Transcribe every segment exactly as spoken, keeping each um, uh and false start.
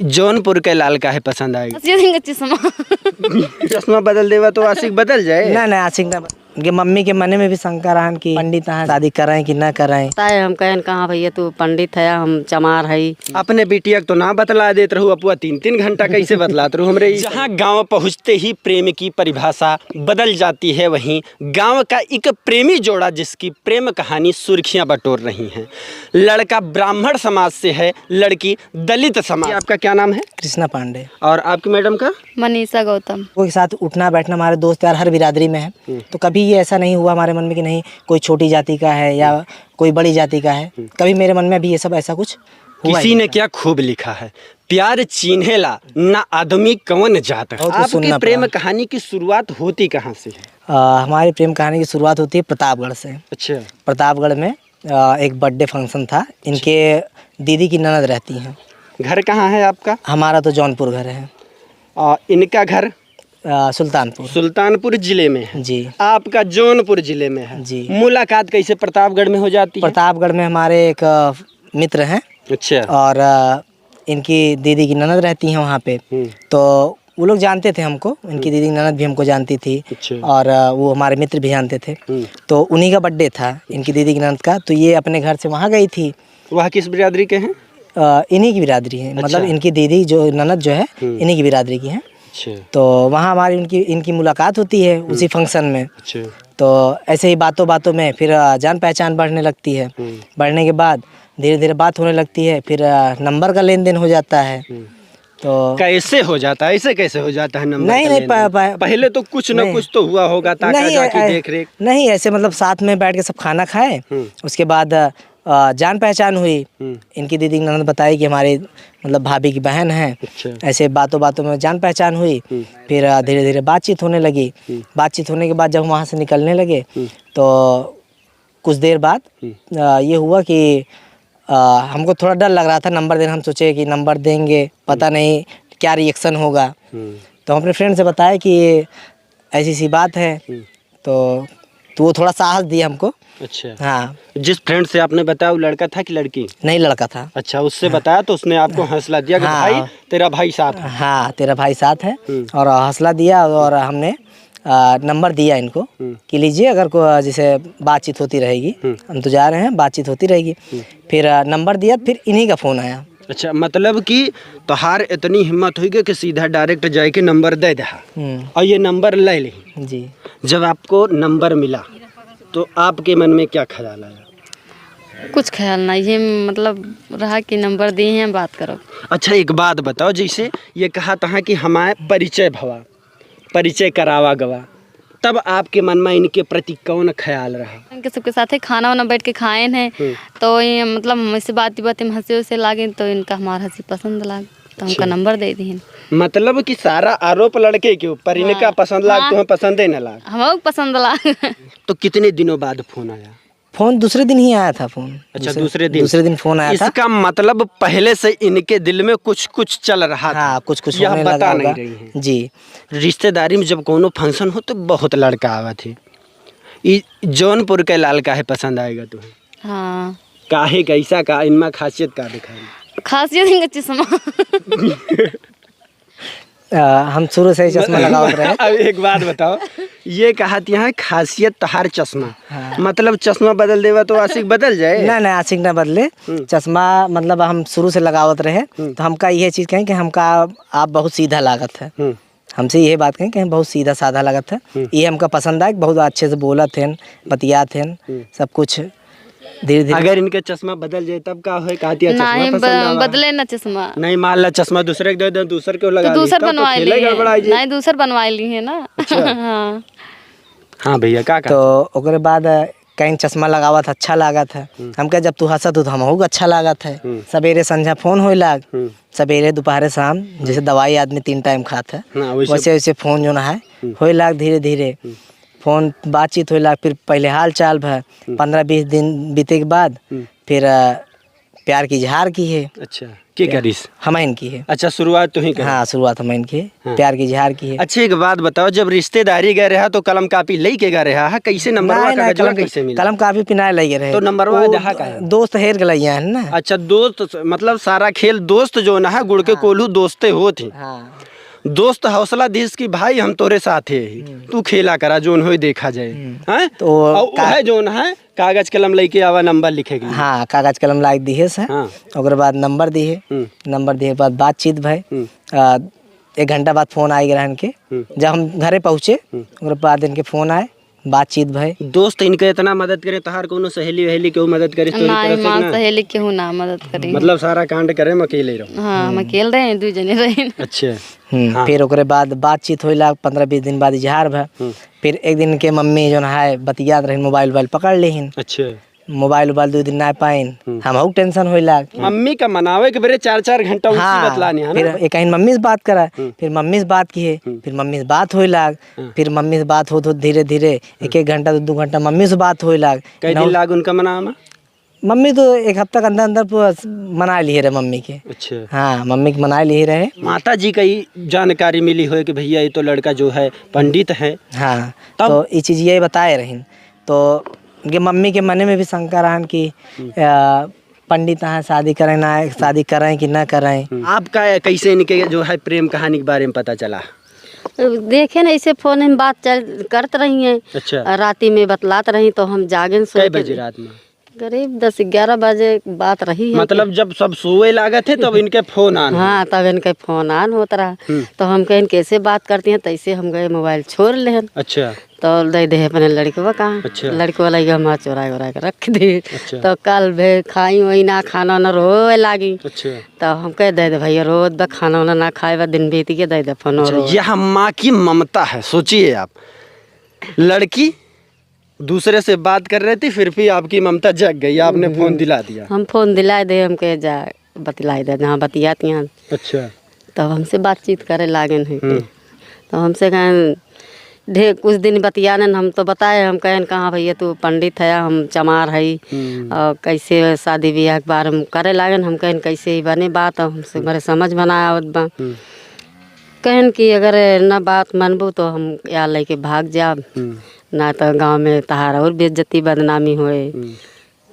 जौनपुर के लाल काहे पसंद आएगा? बस ये दिन का चश्मा। चश्मा बदल देवा तो आशिक बदल जाए? ना, ना, आशिक ना बदल। उनके मम्मी के मने में भी शंका रहन कि पंडित यहाँ शादी कराएं कि ना कराएं। ताए हम कहन, "कहाँ भैया, तू पंडित है, हम चमार हई।" अपने बिटिया के तो ना बतला देत रहू, अपुआ तीन तीन घंटा कैसे बतलात रहू हमरे ई? जहाँ गाँव पहुँचते ही प्रेम की परिभाषा बदल जाती है, वहीं गाँव का एक प्रेमी जोड़ा जिसकी प्रेम कहानी सुर्खियां बटोर रही हैं। लड़का ब्राह्मण समाज से है, लड़की दलित समाज। आपका क्या नाम है? कृष्णा पांडे। और आपकी मैडम का? मनीषा गौतम। उनके साथ उठना बैठना, हमारे दोस्त यार हर बिरादरी में है, हम्म। तो कभी ये ऐसा नहीं हुआ हमारे मन में कि नहीं, कोई छोटी जाति का है या कोई बड़ी जाति का है। हम्म। कभी मेरे मन में अभी ये सब ऐसा कुछ हुआ ही किसी नहीं ने था। क्या खूब लिखा है, "प्यार चीन्हेला ना आदमी कवन जात है।" बहुत कुछ आपकी सुनना प्रेम पड़ा। कहानी की शुरुआत होती कहाँ से है? अ, हमारी प्रेम कहानी की शुरुआत होती है प्रतापगढ़ से। अच्छा। प्रतापगढ़ में, अ, एक birthday function था। इनके दीदी की ननद रहती हैं। घर कहाँ है आपका? हमारा तो जौनपुर घर है। अ, इनका घर? अ, सुल्तानपुर। सुल्तानपुर जिले में है। जी। आपका जौनपुर जिले में है। जी। मुलाकात कैसे प्रतापगढ़ में हो जाती है? प्रतापगढ़ में हमारे एक, अ, मित्र हैं। अच्छा। और, अ, इनकी दीदी की ननद रहती हैं वहाँ पे। हम्म। तो वो लोग जानते थे हमको, इनकी हम्म। दीदी की ननद भी हमको जानती थी। अच्छा। और, अ, वो हमारे मित्र भी जानते थे। हम्म। तो उन्हीं का birthday था, इनकी दीदी की ननद का, तो ये अपने घर से वहाँ गई थी। वह किस बिरादरी के हैं? अ, इन्हीं की बिरादरी है, मतलब, अच्छा। इनकी दीदी जो, ननद जो है, हम्म। इन्हीं की बिरादरी की है। अच्छा। तो वहाँ हमारी उनकी, इनकी मुलाकात होती है उसी हम्म। Function में। अच्छा। तो ऐसे ही बातों बातों में फिर, अ, जान पहचान बढ़ने लगती है। हम्म। बढ़ने के बाद धीरे धीरे बात होने लगती है, फिर, अ, नंबर का लेन देन हो जाता है। हम्म। तो कैसे हो जाता है? ऐसे कैसे हो जाता है नंबर नहीं, का नहीं, लेन देन? प-, प-, पहले तो कुछ ना नहीं। कुछ तो हुआ होगा, ताका नहीं, जाकी, ऐ-, देख रेख। नहीं, ऐसे मतलब साथ में बैठ के सब खाना खाए, हम्म। उसके बाद, अ, जान पहचान हुई। हम्म। इनकी दीदी की ननद बताई कि हमारी मतलब भाभी की बहन है। अच्छा। ऐसे बातों बातों में जान पहचान हुई। हम्म। फिर, अ, धीरे धीरे बातचीत होने लगी। हम्म। बातचीत होने के बाद जब हम वहाँ से निकलने लगे, हम्म। तो कुछ देर बाद, हम्म। अ, ये हुआ कि, अ, हमको थोड़ा डर लग रहा था नंबर देना। हम सोचे कि नंबर देंगे, पता हम्म। नहीं क्या reaction होगा। हम्म। तो हम अपने friend से बताया कि ऐसी सी बात है। हम्म। तो, तो वो थोड़ा साहस दिया हमको। अच्छा। हाँ। जिस friend से आपने बताया, वो लड़का था कि लड़की? नहीं, लड़का था। अच्छा, उससे हाँ। बताया तो उसने आपको हाँ। हौसला दिया कि हाँ। भाई, तेरा भाई साथ है। हाँ, तेरा भाई साथ है। हम्म। और हौसला दिया और हमने, आ, नंबर दिया इनको हम्म। कि लीजिए, अगर को-, जैसे बातचीत होती रहेगी, हम्म। हम तो जा रहे हैं, बातचीत होती रहेगी। हम्म। फिर, आ, नंबर दिया, फिर इन्हीं का फोन आया। अच्छा, मतलब कि तोहार इतनी हिम्मत हुई कि सीधा direct जाके नंबर दे दे। हम्म। और ये नंबर ले ली। जी। जब आपको नंबर मिला, तो आपके मन में क्या ख्याल आया? कुछ ख्याल ना, ये मतलब रहा कि नंबर दिए हैं, बात करो। अच्छा, एक बात बताओ, जैसे ये कहा था कि हमारे परिचय भवा, परिचय करावा गवा, तब आपके मन में इनके प्रति कौन ख्याल रहा? इनके सबके साथे खाना वाना बैठ के खाएन है, हम्म। तो ये मतलब हम ऐसे बात बात में हंसे उसे लागे, तो इनका हमार हंसी पसंद लाग, तो हमका अच्छा। नंबर दे दीन। मतलब कि सारा आरोप लड़के के ऊपर, इनका हाँ। पसंद लाग, हाँ। तुम्हें पसंद ही ना लाग। हमको पसंद लाग। तो कितने दिनों बाद फोन आया? फोन दूसरे दिन ही आया था, फोन। अच्छा, दूसरे, दूसरे दिन? दूसरे दिन फोन आया था। इसका मतलब पहले से इनके दिल में कुछ, कुछ चल रहा था। हाँ, कुछ, कुछ यह होने बता लगा नहीं होगा। रही हैं। जी। रिश्तेदारी में जब कोनो function हो तो बहुत लड़का आवत है। ई जौनपुर के लाल काहे पसंद आएगा तुम्हें? हाँ। काहे, कैसा का, इनमें खासियत का दिखाई? खासियत इनका चश्मा। अ, हम शुरू से ही चश्मा म-, लगावत रहे। अब एक बात बताओ, ये कहत यहाँ खासियत तोहार चश्मा, हाँ। मतलब चश्मा बदल देवा तो आशिक बदल जाए? ना, ना, आशिक ना बदले। हम्म। चश्मा मतलब हम शुरू से लगावत रहे, हम्म। तो हमका ये चीज़ कहें कि हमका आप बहुत सीधा लागत है। हम्म। हमसे ये बात कहें कि हम बहुत सीधा साधा लागत है। हम्म। ये हमका पसंद आए, बहुत अच्छे से बोलत हैं, बतियात हैं, हम्म। सब कुछ। धीरे धीरे। अगर इनके चश्मा बदल जाए तब का होए? कहती है चश्मा नहीं, ब-, पसंद आवा। बदले ना चश्मा। नहीं, मान ला चश्मा दूसरे के दे दे, दूसर के लगा तो ली, दूसर तब तो बनवा खेले ली है। गड़बड़ाई जाए। नहीं, दूसर बनवा ली है ना। अच्छा। हाँ। हाँ भैया, का, का? तो ओकरे बाद, अ, कहीं चश्मा लगावत अच्छा लागत है। हम्म। हम कहे, "जब तू हंसत हो तो हमहू के अच्छा लागत है।" हम्म। सबेरे संझा फोन होए लाग। हम्म। सबेरे, दोपहरे, शाम, जैसे दवाई आदमी तीन टाइम खात है, हाँ, वैसे वैसे, वैसे फोन जो ना है, हम्म। होए लाग धीरे धीरे। हम्म। फोन बातचीत होए लाग, फिर पहले हाल चाल भा, हम्म। पन्द्रह बीस दिन बीते के बाद, हम्म। फिर, अ, प्यार की इजहार की है। अच्छा, के प्यार करिस? हमइन की है। अच्छा, शुरुआत तुहीं करे। हाँ, शुरुआत हमइन की है। हाँ। प्यार की इजहार की है। अच्छा, एक बात बताओ, जब रिश्तेदारी गए रहा तो कलम कापी लई के गए रहा है, कैसे नंबरवा, नहीं, नहीं, कागजवा कलम, कैसे मिला? कलम कापी पिनाए लई गए रहे। तो नंबरवा वो दहा का है? दोस्त हेर के लइया है ना। अच्छा, दोस्त, मतलब सारा खेल दोस्त जो ना है, गुड़ के हाँ। कोल्हू दोस्ते होत ही। हाँ। दोस्त हौसला दिस कि भाई हम तोरे साथ ही ही, हम्म। तू खेला करा, जोन होई देखा जाए। हम्म। हैं? तो और का- वह जोन है, कागज कलम लेके आवा, नंबर लिखे के लिए। हाँ, कागज कलम लाइके दिहे से। हाँ। ओकरे बाद नंबर दिहे। हम्म। नंबर दिहे के बाद बातचीत भय। हम्म। आ, एक घंटा बाद फोन आइ गए रहन के। हम्म। जब हम घरे पहुँचे, हम्म। ओकरे बाद इनके फोन आए, बातचीत भय। दोस्त इनके इतना मदद करे, तहार कोनो सहेली वहेली केहू मदद करे, तोरी ना, तरफ से हमार ना? सहेली केहू ना मदद करे। मतलब सारा कांड करे, हम अकेले रहो। हाँ, हम हम्म। अकेले रहे, दू जने रहे। अच्छा। हम्म, हाँ। फिर ओकरे बाद बातचीत होइला, पन्द्रह बीस दिन बाद इजहार भय। हम्म। फिर एक दिन के मम्मी जोन है बतियात रहिन, मोबाइल उबाइल पकड़ लेहिन। अच्छा। मोबाइल उबाइल दू दिन ना पाइन, हम्म। हमहू टेंशन होइला। मम्मी का मनावे के बेरे चार चार घंटा उनसे हाँ, बतलानी है ना? फिर एक आइन मम्मी से बात करा, हम्म। फिर मम्मी से बात की है, हम्म। फिर मम्मी से बात होइला, हाँ। फिर मम्मी से बात होत होत धीरे धीरे एक एक घंटा, दू दू घंटा मम्मी से बात होइला। कई दिन लाग उनका मनावा में? मम्मी तो एक हफ्ता के अंदर अंदर पूरा मना लिए रहे मम्मी के। अच्छा। हाँ, मम्मी के मना लिए रहे। माता जी का ई जानकारी मिली होए कि भैया ये तो लड़का जो है पंडित है। हाँ, तब? तो ई चीज ये बताए रहिन। तो उनके मम्मी के मने में भी शंका रहन कि, हम्म। अ, पंडित हैं, शादी करें ना, शादी करें कि ना करें। हम्म। आपका कैसे इनके जो है प्रेम कहानी के बारे में पता चला? देखे ना, ऐसे फोन में बात चल, करत रही हैं। अच्छा। और राती में बतलात रही तो हम जागेन, सोए कै के बजे रात में? करीब दस ग्यारह बजे बात रही है। मतलब जब सब सोए लागत है तब इनके फोन आन हो? हाँ, तब इनके फोन आन होत रहा। हम्म। तो हम कहेन कैसे बात करती हैं, तैसे हम गए मोबाइल छोड़ लेहन। अच्छा। तो दे दे अपने लड़कवा का। अच्छा। लड़कवा लइके हमार चोराए ओराए के रख दे। अच्छा। तो कल भे खाई वही ना, खाना ना रोवे लागी। अच्छा। तो हम कह दे दे भैया, रोज बा खाना वाना ना खाए बा, दिन बीत के दे दे फोन अच्छा, रो। यह माँ की ममता है, सोचिए आप। लड़की दूसरे से बात कर रही थी, फिर भी आपकी ममता जग गई, आपने हम्म। फोन दिला दिया। हम फोन दिलाए दे, हम कहे जा बतलाए दे, जहाँ बतियाती हैं। अच्छा। तब हमसे बातचीत करे लागेन है हम्म। के। तो हमसे कहेन, ढेर कुछ दिन बतियानेन, हम तो बताए, हम कहेन, "कहाँ भैया तू पंडित है, हम चमार हई, हम्म। और कैसे शादी ब्याह के बारे में करे लागेन?" हम कहेन, "कैसे ही बने बात, हमसे हम्म। बड़े समझ में ना आवत बा।" हम्म। कहेन कि अगर ना बात मानबू तो हम या लेके भाग जाब, हम्म। ना तो गाँव में तहार और बेइज्जती बदनामी होए। हम्म।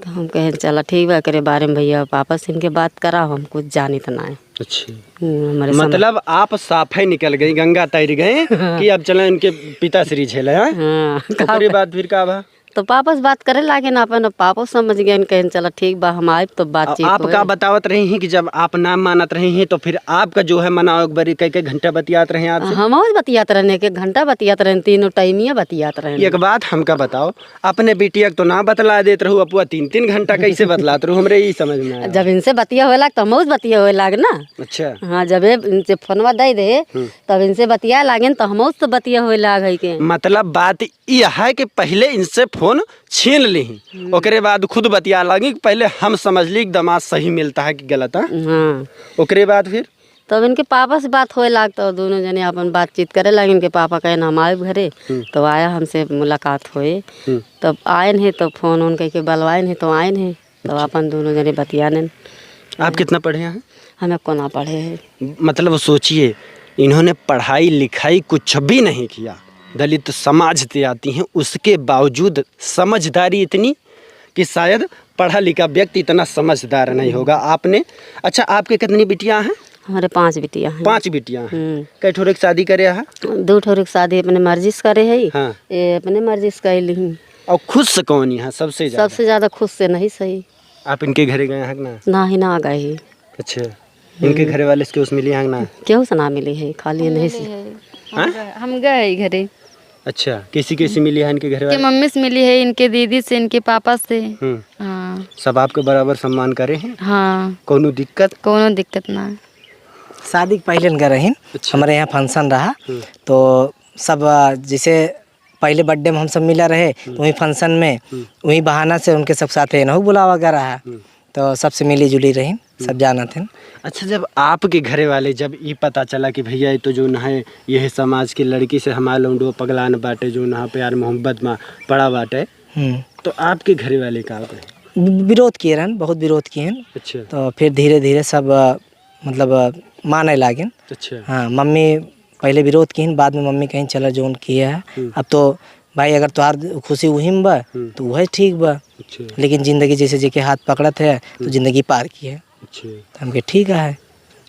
तो हम कहेन, "चला ठीक बा, एकरे बारे में भैया पापा से इनके बात करा, हम कुछ जानित ना है।" अच्छा। हम्म, हमारे समझ मतलब आप साफे निकल गई, गंगा तैर गए कि अब चला इनके पिताश्री झेले, हैं? हाँ, ओकरे बाद फिर का भा? तो पापा से बात करे लागे ना अपन, पापा समझ गए, कहेन, "चला ठीक बा, हम आइब तो बातचीत आप होए।" का बतावत रही हैं कि जब आप ना मानत रही हैं तो फिर आपका जो है मना एक बारी कई कई घंटा बतियात रहे हैं आपसे? हम और बतियात रहने, एक घंटा बतियात रहने, तीनों टाइमिया बतियात रहने। एक बात हमका बताओ, अपने बिटिया के तो ना बतला देत रहू, अपुआ तीन तीन घंटा कैसे बतलात रहू, हमरे ई समझ में आया। जब इनसे बतिया होए लाग, तो हमहू से बतिया होए लाग ना। अच्छा। हाँ, जब ये इनसे फोनवा दे दे, हम्म। तब इनसे बतिया लागेन, तो हमहू से तो बतिया होए लाग है के। मतलब बात ई है कि पहले इनसे फोन छीन ली, हम्म। ओकरे बाद खुद बतिया लागी कि पहले हम समझ ली कि दामाद सही मिलता है कि गलत, हाँ? हाँ। ओकरे बाद फिर? तब इनके पापा से बात होए लाग, तो दोनों जने अपन बातचीत करे लाग। इनके पापा कहेन, "हम आइब घरे।" हम्म। तो आया, हमसे मुलाकात होए। हम्म। तब आएन है, तो फोन ओन कइके बलवाएन है, तो आएन है। तब अच्छा। अपन दोनों जने बतियानेन। आप कितना पढ़े हैं? हम एको ना पढ़े हैं। मतलब सोचिए, इन्होंने पढ़ाई लिखाई कुछ भी नहीं किया, दलित समाज से आती हैं, उसके बावजूद समझदारी इतनी कि शायद पढ़ा लिखा व्यक्ति इतना समझदार नहीं होगा। आपने, अच्छा, आपके कितनी बिटियां हैं? हमारे पांच बिटियां हैं। पांच बिटियां हैं। हम्म। कै ठोरे के शादी करे हैं? दो ठोरे के शादी अपने मर्जी से करे है। हाँ। ये अपने मर्जी से कर ली। और खुश से कौन है सबसे ज्यादा? सबसे ज्यादा खुश से नहीं सही। आप इनके घरे गए हैं कि ना? ना ही ना गए ही। अच्छा। हम्म। इनके घरे वाले से केहू से मिली हैं कि ना? केहू से ना मिली है, खाली हम नहीं से। गए हैं। हाँ? हम गए, हम गए हैं घरे। अच्छा, कैसी कैसी मिली है इनके घरे के वाले? मम्मी से मिली है, इनके दीदी से, इनके पापा से। हम्म। हाँ। सब आपके बराबर सम्मान करे हैं? हाँ। कौनो दिक्कत? कौनो दिक्कत ना। शादी के पहले इनका रहीन, अच्छा। हमारे यहाँ function रहा, हम्म। तो सब, आ, जैसे पहले birthday में हम सब मिला रहे, हम्म। वहीं function में, हम्म। वहीं बहाना से उनके सब साथे इनहू बुलावा गया रहा। हम्म। तो सबसे मिली जुली रही, सब हम्म। जानत हैं। अच्छा, जब आपके घरे वाले, जब ई पता चला कि भैया ये तो जो न है, यह समाज की लड़की से हमारा लौंडो पगलान बाटे, जो न प्यार मोहब्बत में पड़ा बाटे, हम्म। तो आपके घरे वाले का कहे? वि-, विरोध किए रहन, बहुत विरोध किए हन। अच्छा। तो फिर धीरे धीरे सब, अ, मतलब, अ, माने लागेन। अच्छा। हाँ, मम्मी पहले विरोध किहन, बाद में मम्मी कहीं चला जौन किया है। हम्म। अब तो भाई अगर तोहार खुशी वही में बा, हम्म। तो वह ठीक बा। अच्छा। लेकिन जिंदगी जैसे जेके हाथ पकड़त है, तो हम्म। जिंदगी पार की है। अच्छा। तो हमके ठीक है।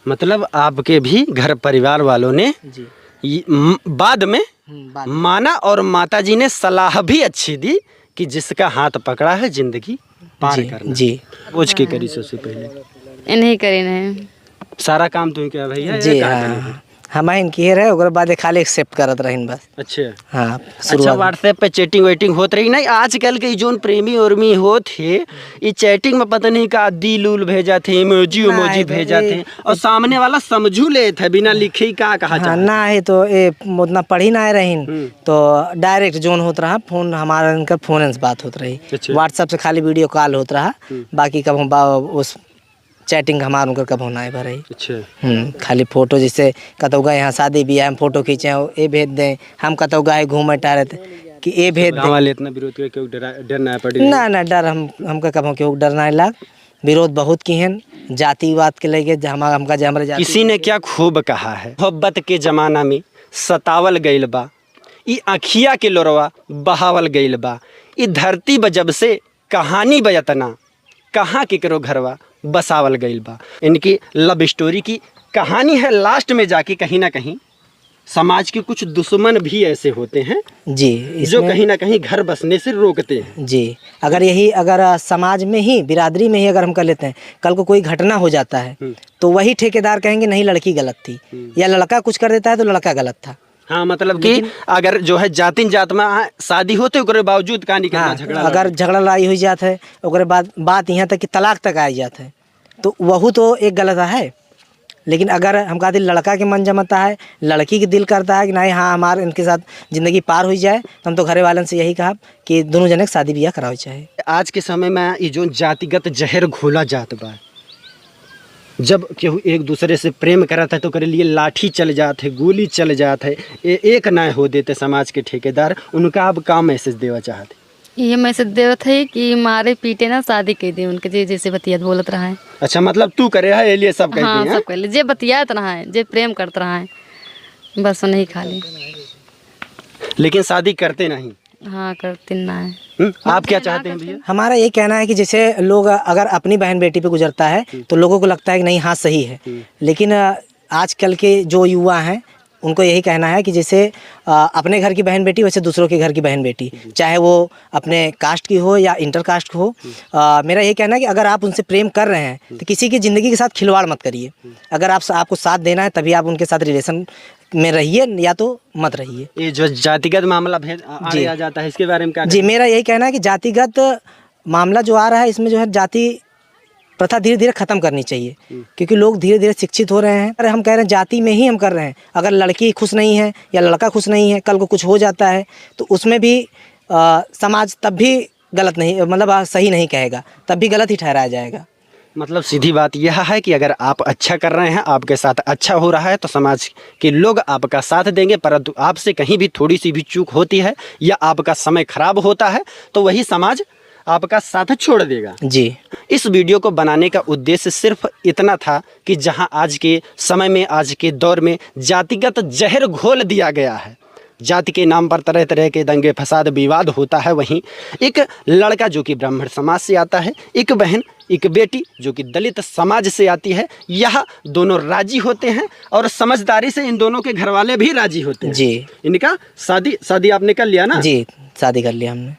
मतलब आपके भी घर परिवार वालों ने जी। ये म-, बाद में हम्म, बाद में। माना और माता जी ने सलाह भी अच्छी दी कि जिसका हाथ पकड़ा है जिंदगी पार जी, करना। जी। बोझ के करी सबसे पहले। इन्हीं करी नहीं। सारा काम तू ही किया भैया, ये जी, कहाँ हाँ, करी? हाँ। हम ही इनकी रहे, ओकरे बाद खाली accept करत रहिन बस। अच्छा। हाँ, अच्छा, शुरुआत में। WhatsApp पे chatting वेटिंग होत रही नहीं? आजकल के ई जोन प्रेमी उर्मी होत है, ई chatting में पता नहीं का दिल उल भेजत है, emoji ना, emoji ये तो भेजत ये है, और सामने वाला समझू लेत है बिना लिखे ही का कहा हाँ, चाहत ना है। है तो ये उतना पढ़ी ना रहिन, हम्म। तो direct जोन होत रहा, फोन हमारा इनका फोन से बात होत रही, अच्छा। WhatsApp से खाली video call होत रहा, हम्म। बाकी कब हम बा-, उस chatting हमार उनकर कबहू ना भरई। अच्छा। हम्म, खाली फोटो जैसे कतौ गए हैं शादी ब्याह में फोटो खींचे हैं, ये भेज दें, हम कतौ गए घूमे टहरे त कि ये भेज गाँव दें। वाले इतना विरोध करे, केहू डरा-, डर ना पड़े? ना, ना, डर हम, हमका कबहू केहू डर ना लाग। विरोध बहुत किहन, जातिवाद के लेके ज-, हम, हमका जे हमरे जाति किसी ने क्या खूब कहा है, मोहब्बत के जमाना में सतावल गइल बा, ई अखिया के लोरवा बहावल गइल बा, ई धरती बा जब से कहानी बा यतना, कहाँ केकरो घरवा बसावल गइल बा। इनकी love story की कहानी है, last में जाके कहीं ना कहीं समाज के कुछ दुश्मन भी ऐसे होते हैं जी, जो इसमें कहीं ना कहीं घर बसने से रोकते हैं। जी, अगर यही, अगर, अ, समाज में ही, बिरादरी में ही अगर हम कर लेते हैं, कल को कोई घटना हो जाता है, हम्म। तो वही ठेकेदार कहेंगे, "नहीं, लड़की गलत थी," हम्म। या लड़का कुछ कर देता है, तो लड़का गलत था। हाँ, मतलब कि लेकिन अगर जो है जातिन जात में, हाँ, शादी होते, ओकरे बावजूद कहानी के हाँ, झगड़ा अगर लड़ाई। झगड़ा लड़ाई हो जात है, ओकरे बाद बात यहाँ तक कि तलाक तक आ जात है, तो वहू तो एक गलत है। लेकिन अगर हम कहते लड़का के मन जमता है, लड़की के दिल करता है कि नहीं, हाँ, हमार इनके साथ जिंदगी पार हो जाए, तो हम तो घरे वालन से यही कहा कि दोनों जने के शादी ब्याह करावे चाहे। आज के समय में ई जोन जातिगत जहर घोला जात बा, जब केहू एक दूसरे से प्रेम करत है तो ओकरे लिए लाठी चल जात है, गोली चल जात है, ए-, एक ना हो देते समाज के ठेकेदार, उनका आप का message देवा चाहत है? ये message देवत है कि मारे पीटे ना, शादी कर दे उनके, जे जैसे बतियात बोलत रहा है। अच्छा, मतलब तू करे है, ये लिए सब कहते हाँ, हैं? सब कर ले, जे बतियात रहा है, जे प्रेम करत रहा है, बस नहीं खाली। लेकिन शादी करते नहीं? हाँ, करते ना है। हम्म, आप क्या चाहते हैं भैया? हमारा ये कहना है कि जैसे लोग अगर अपनी बहन बेटी पे गुजरता है, हम्म। तो लोगों को लगता है कि नहीं, हाँ, सही है। हम्म। लेकिन, अ, आजकल के जो युवा हैं, उनको यही कहना है कि जैसे, अ, अपने घर की बहन बेटी, वैसे दूसरों के घर की बहन बेटी, जी। चाहे वो अपने caste की हो या inter caste की हो। हम्म। अ, मेरा ये कहना है कि अगर आप उनसे प्रेम कर रहे हैं, हम्म। तो किसी की ज़िंदगी के साथ खिलवाड़ मत करिए। हम्म। अगर आप, आपको साथ देना है, तभी आप उनके साथ relation में रहिए, या तो मत रहिए। ये जो जातिगत मामला भेद आ, जी। आड़े आ जाता है, इसके बारे में क्या जी, कहेंगे? मेरा यही कहना है कि जातिगत मामला जो आ रहा है, इसमें जो है जाति प्रथा धीरे-धीरे खत्म करनी चाहिए, हम्म। क्योंकि लोग धीरे-धीरे शिक्षित हो रहे हैं। अरे, हम कह रहे हैं जाति में ही हम कर रहे हैं, अगर लड़की खुश नहीं है या लड़का खुश नहीं है, कल को कुछ हो जाता है, तो उसमें भी, अ, समाज तब भी गलत नहीं, मतलब, अ, सही नहीं कहेगा, तब भी गलत ही ठहराया जाएगा। मतलब सीधी बात यह है कि अगर आप अच्छा कर रहे हैं, आपके साथ अच्छा हो रहा है, तो समाज के लोग आपका साथ देंगे, परंतु आपसे कहीं भी थोड़ी सी भी चूक होती है या आपका समय खराब होता है, तो वही समाज आपका साथ छोड़ देगा। जी। इस video को बनाने का उद्देश्य सिर्फ इतना था कि जहां आज के समय में, आज के दौर में जातिगत जहर घोल दिया गया है, जाति के नाम पर तरह-तरह के दंगे, फसाद, विवाद होता है, वहीं एक लड़का जो कि ब्राह्मण समाज से आता है, एक बहन, एक बेटी जो कि दलित समाज से आती है, यह दोनों राजी होते हैं और समझदारी से इन दोनों के घर वाले भी राजी होते हैं। जी। इनका शादी, शादी आपने कर लिया ना? जी, शादी कर लिया हमने।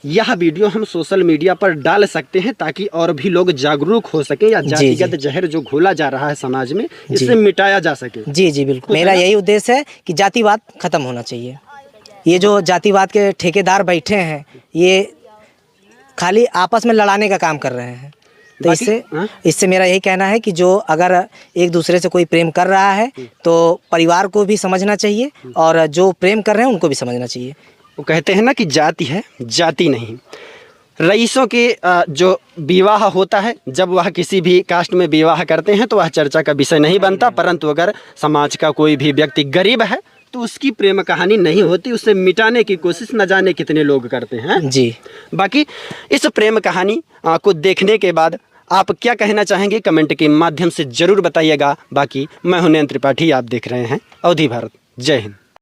यह video हम social media पर डाल सकते हैं ताकि और भी लोग जागरूक हो सकें या जी, जातिगत जी। जहर जो घोला जा रहा है समाज में, जी। इसे मिटाया जा सके। जी, जी, बिल्कुल। कुछ मेरा है ना? यही उद्देश्य है कि जातिवाद खत्म होना चाहिए। ये जो जातिवाद के ठेकेदार बैठे हैं, ये खाली आपस में लड़ाने का काम कर रहे हैं। तो बाकी, इससे, हाँ? इससे मेरा यही कहना है कि जो अगर एक दूसरे से कोई प्रेम कर रहा है, हम्म। तो परिवार को भी समझना चाहिए हम्म। और जो प्रेम कर रहे हैं, उनको भी समझना चाहिए। वो कहते हैं ना कि जाति है, जाति नहीं। रईसों के, अ, जो विवाह होता है, जब वह किसी भी caste में विवाह करते हैं, तो वह चर्चा का विषय नहीं बनता, परंतु अगर समाज का कोई भी व्यक्ति गरीब है, तो उसकी प्रेम कहानी नहीं होती, उसे मिटाने की कोशिश न जाने कितने लोग करते हैं। जी। बाकी इस प्रेम कहानी, आ, को देखने के बाद आप क्या कहना चाहेंगे, comment के माध्यम से जरूर बताइएगा। बाकी मैं हूं नयन त्रिपाठी, आप देख रहे हैं अवधी भारत। जय हिंद।